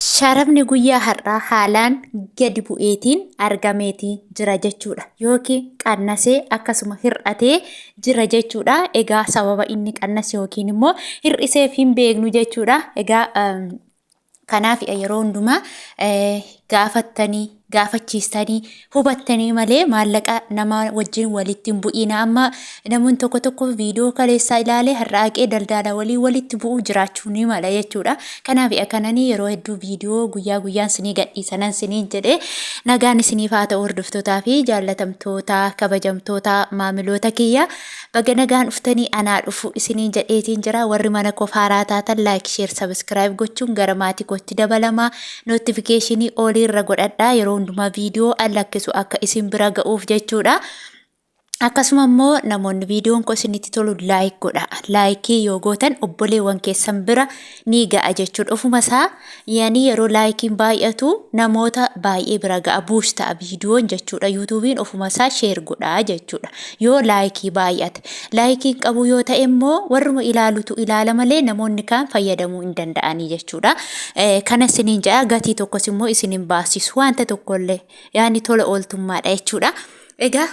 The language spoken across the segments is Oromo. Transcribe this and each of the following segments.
Sharafni guyyaa har'aa haalaan gadi bu'eetiin argameetii jira jechuudha. Yookiin qannasee akkasuma hir'atee jira jechuudha. Egaa sababa inni qannase yookiin immoo hir'iseef hin beeknu jechuudha. Egaa kanaaf yeroo hundumaa gaafattanii gaafachiistanii hubattanii malee maallaqa nama wajjin walitti hin bu'iina. Amma namoonni tokko tokko viidiyoo kaleessaa ilaalee har'a haqee daldala walii walitti bu'uu jiraachuu ni mala jechuudha. Kanaaf akkananii yeroo hedduu viidiyoo guyyaa guyyaan sinii gadhiisanan siniin jedhee nagaan isiniif haa ta'u hordoftootaa fi jaallatamtoota kabajamtoota maamiloota kiyya baga nagaan dhuftanii anaa dhufu isiniin jedheetiin jira. Warri mana koo haaraa taatan like, share, subscribe gochuun gara maatii kootti dabalamaa, notification olii irra godhadhaa, yeroo hundumaa viidiyoo an lakkisu akka isin bira ga'uuf jechuudha. Akkasuma immoo namoonni viidiyoon koo isinitti tolu like godha. Like yoo gootan obboleewwan keessan bira ni ga'a jechuudha. Ofuma isaa yaani yeroo likeiin baay'atu namoota baay'ee bira ga'a, push ta'a viidiyoon jechuudha. YouTubeiin ofuma isaa share godha jechuudha. Yoo like baay'ate. Likeiin qabu yoo ta'e immoo warruma ilaalutu ilaala malee namoonni kaan fayyadamuu hin danda'anii jechuudha. Kana isiniin jedha, gatii tokkos immoo isin hin baasisu wanta tokkollee, yaani tola ooltummaadha jechuudha. Egaa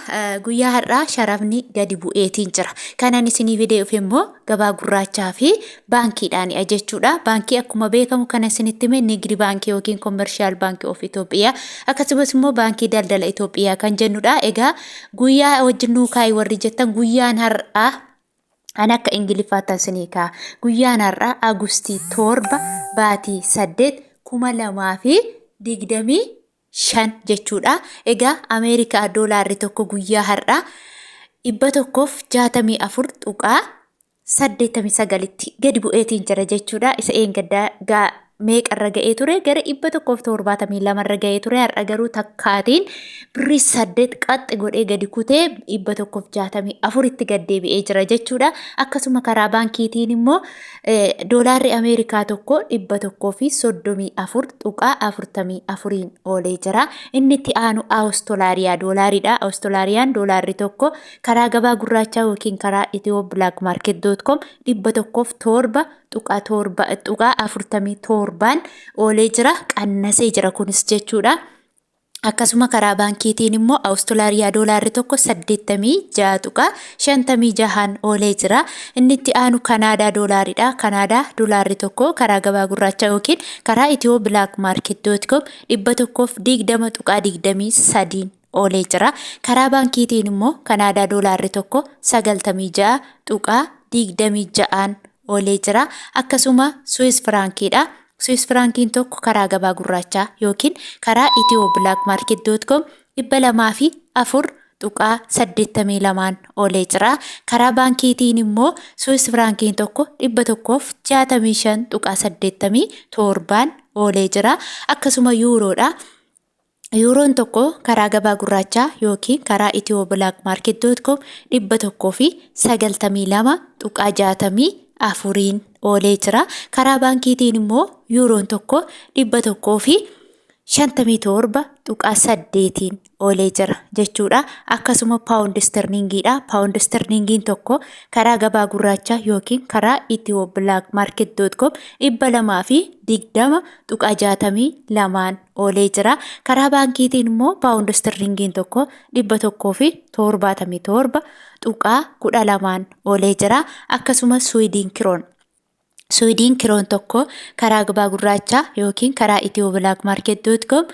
guyyaa har'aa sharafni gadi bu'eetiin jira. Kanan isinii fidee dhufe immoo gabaa gurraachaa fi baankiidhaani jechuudha. Baankii akkuma beekamu kana isinitti hime, Nigdi Baankii yookiin Commercial Bank of Itoophiyaa, akkasumas immoo Baankii Daldala Itoophiyaa kan jennudha. Egaa guyyaa wajjin nuu kaa'i warri jettan, guyyaan har'aa an akka Ingiliffaatti isinii kaa'a. Guyyaan har'aa Agustii 7, baatii 8, 2025 jechuudha. Egaa Ameerikaa doolaarri tokko guyyaa har'aa 164.89tti gadi bu'eetiin jira jechuudha. Isa eengaddaa meeqarra ga'ee ture? Gara 172rra ga'ee ture. Har'a garuu takkaatiin birrii 8 qaxxi godhee gadi kutee 164tti gad deebi'ee jira jechuudha. Akkasuma karaa baankiitiin immoo doolaarri Ameerikaa tokko 134.44iin oolee jira. Inni itti aanu Awustolaariyaa doolaariidha. Awustolaariyaan doolaarri tokko karaa gabaa gurraachaa yookiin karaa ethio-blackmarket.com 107.7.47n oolee jira. Qannasee jira kunis jechuudha. Akkasuma karaa baankiitiin immoo Awustolaariyaa doolaarri tokko 86.56n oolee jira. Inni itti aanu Kanaadaa doolaaridha. Kanaadaa doolaarri tokko karaa gabaa gurraachaa yookiin karaa ethio-blackmarket.com 120.23n oolee jira. Karaa baankiitiin immoo Kanaadaa doolaarri tokko 96.26n oolee jira. Akkasuma Swiss firaankiidha. Swiss firaankiin tokko karaa gabaa gurraachaa yookiin karaa ethio-blackmarket.com 204.82n oolee jira. Karaa baankiitiin immoo Swiss firaankiin tokko 165.87n oolee jira. Akkasuma yuuroodha. Yuuroon tokko karaa gabaa gurraachaa yookiin karaa ethio-blackmarket.com 192.64iin oolee jira. Karaa baankiitiin immoo yuuroon tokko 157.8iin oolee jira jechuudha. Akkasuma paawundi sterlingiidha. Paawundi sterlingiin tokko karaa gabaa gurraachaa yookiin karaa ethio-blackmarket.com 220.62n oolee jira. Karaa baankiitiin immoo paawundi sterlingiin tokko 177.12n oolee jira. Akkasumas Suwiidin kiroon. Suwiidin kiroon tokko karaa gabaa gurraachaa yookiin karaa ethio-blackmarket.com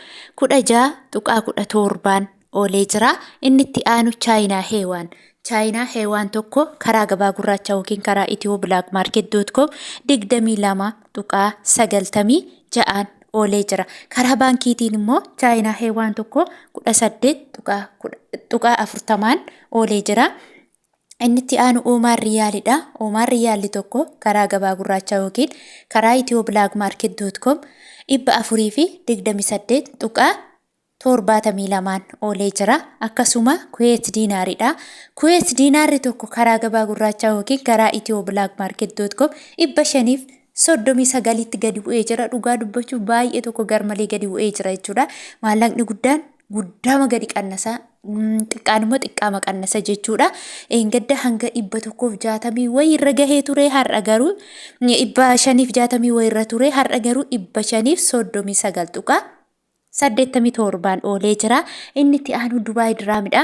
16.17n oolee jira. Inni itti aanu Chaayinaa Heewaan. Chaayinaa Heewaan tokko karaa gabaa gurraachaa yookiin karaa ethio-blackmarket.com 22.96n oolee jira. Karaa baankiitiin immoo Chaayinaa Heewaan tokko 18.40n oolee jira. Inni itti aanu Oomaan Riyaalidha. Oomaan Riyaalli tokko karaa gabaa gurraachaa yookiin karaa ethio-blackmarket.com 428.72n oolee jira. Akkasuma Kuweet diinaaridha. Kuweet diinaarri tokko karaa gabaa gurraachaa yookiin karaa ethio-blackmarket.com 539tti gadi bu'ee jira. Dhugaa dubbachuuf baay'ee tokko garmalee gadi bu'ee jira jechuudha. Maallaqni guddaan guddaama gadi qannasaa Xiqqaan immoo xiqqaama qannasa jechuudha. Eengadda hanga 160 wayii irra gahee ture har'a garuu 560 wayii irra ture har'a garuu 539.87n oolee jira. Inni itti aanu Dubaay Diraamidha.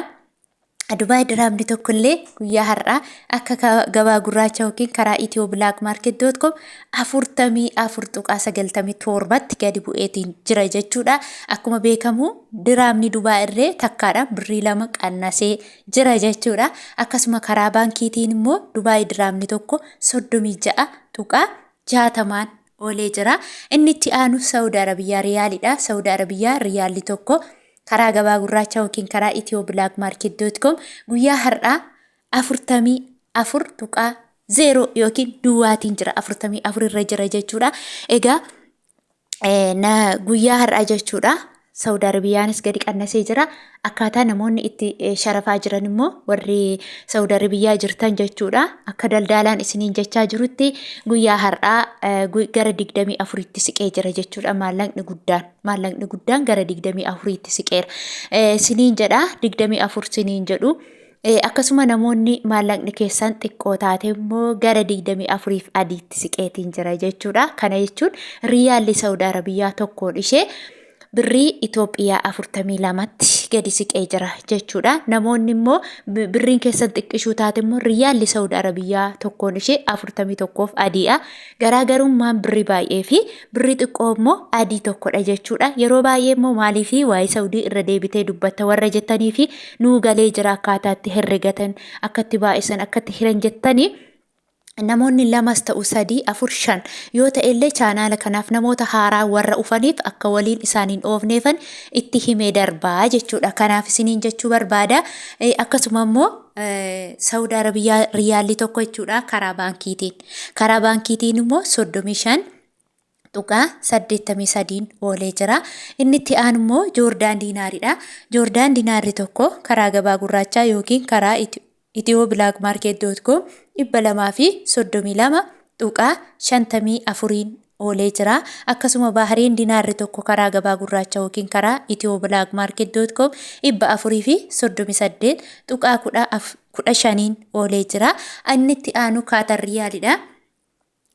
Dubaay Diraamni tokkollee guyyaa har'aa akka gabaa gurraacha yookiin karaa Itiyoo Black Market dot com 44.97tti gadi bu'eetiin jira jechuudha. Akkuma beekamu diraamni Dubaay irree takkaadhaan birrii 2 qannasee jira jechuudha. Akkasuma karaa baankiitiin immoo Dubaay diraamni tokko 36.60n oolee jira. Inni itti aanu Saawud Arabiyaa Riyaalidha. Saawud Arabiyaa Riyaalli tokko karaa gabaa gurraacha yookiin karaa Itiyoo Black Market dot com guyyaa har'aa 44.0 yookiin duwwaatiin jira 44 irra jira jechuudha. Egaa guyyaa har'aa jechuudha. Saawud Arabiyaanis gadi qannasee jira. Akkaataa namoonni itti sharafaa jiran immoo warri Saawud Arabiyaa jirtan jechuudha. Akka daldaalaan isiniin jechaa jirutti guyyaa har'aa gara 24tti siqee jira jechuudha. Maallaqni guddaan maallaqni guddaan gara 24tti siqeera. Isiniin jedha 24 isiniin jedhu. Akkasuma namoonni maallaqni keessan xiqqoo taate immoo gara 24f adiitti siqeetiin jira jechuudha. Kana jechuun riyaalli Saawud Arabiyaa tokkoon ishee birrii Itoophiyaa 42tti gadi siqee jira jechuudha. Namoonni immoo birriin keessan xiqqishuu taate immoo riyaalli Saawud Arabiyaa tokkoon ishee 41f adiidha. Garaagarummaan birrii baay'ee fi birrii xiqqoo immoo adii tokkodha jechuudha. Yeroo baay'ee immoo maaliif waa'ee Saawudii irra deebitee dubbatta warra jettanii fi nuu galee jira akkaataa itti herregatan, akka itti baay'isan, akka itti hiran jettanii namoonni lamas ta'u 3 4 5 yoo ta'e illee chaanaala kanaaf namoota haaraa warra ufaniif akka waliin isaaniin oofneefan itti himee darbaa jechuudha. Kanaaf isiniin jechuu barbaada. Akkasuma immoo Saawud Arabiyaa riyaalli tokko jechuudha karaa baankiitiin. Karaa baankiitiin immoo 35.83n oolee jira. Inni itti aanu immoo Joordaan diinaaridha. Joordaan diinaarri tokko karaa gabaa gurraachaa yookiin karaa Itiyoo Black Market dot com 232.54n oolee jira. Akkasuma Baahireen dinaarri tokko karaa gabaa gurraacha yookiin karaa Itiyoo Black Market dot com 438.15n oolee jira. Inni itti aanu Kaatar Riyaalidha.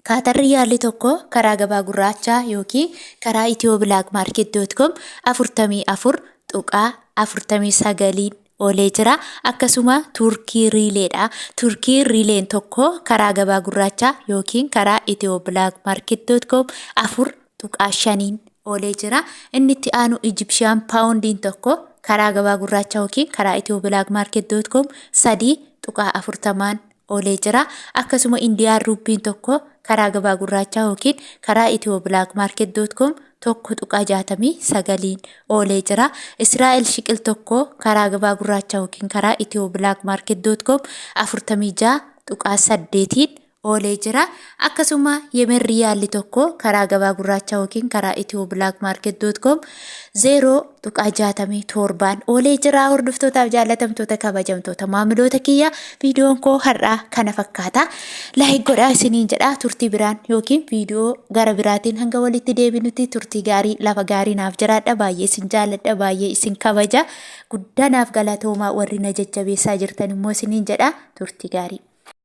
Kaatar Riyaalli tokko karaa gabaa gurraachaa yookiin karaa Itiyoo Black Market dot com 44.49n oolee jira. Akkasuma Turkii Riileedha. Turkii Riileen tokko karaa gabaa gurraachaa yookiin karaa Itiyoo Black Market dot com 4.5n oolee jira. Inni itti aanu Ijipshiyaan Paawundiin tokko karaa gabaa gurraachaa yookiin karaa Itiyoo Black Market dot com 3.40n oolee jira. Akkasuma Indiyaan Ruuppiin tokko karaa gabaa gurraachaa yookiin karaa Itiyoo Black Market dot com 1.69n oolee jira. Israa'el Shiqil tokko karaa gabaa gurraachaa yookiin karaa Itiyoo Black Market dot com 46.8n oolee jira. Akkasuma Yemen Riyaalli tokko karaa gabaa gurraachaa yookiin karaa Itiyoo Black Market dot com 0.67n oolee jira. Hordoftootaaf jaallatamtoota kabajamtoota maamiloota kiyya viidiyoon koo har'aa kana fakkaata. Laayik godhaa isiniin jedha. Turtii biraan yookiin viidiyoo gara biraatiin hanga walitti deebinutti turtii gaarii lafa gaarii naaf jiraadha. Baay'ee isin jaalladha, baay'ee isin kabaja. Guddaa naaf galatoomaa warri na jajjabeessaa jirtan immoo isiniin jedha. Turtii gaarii.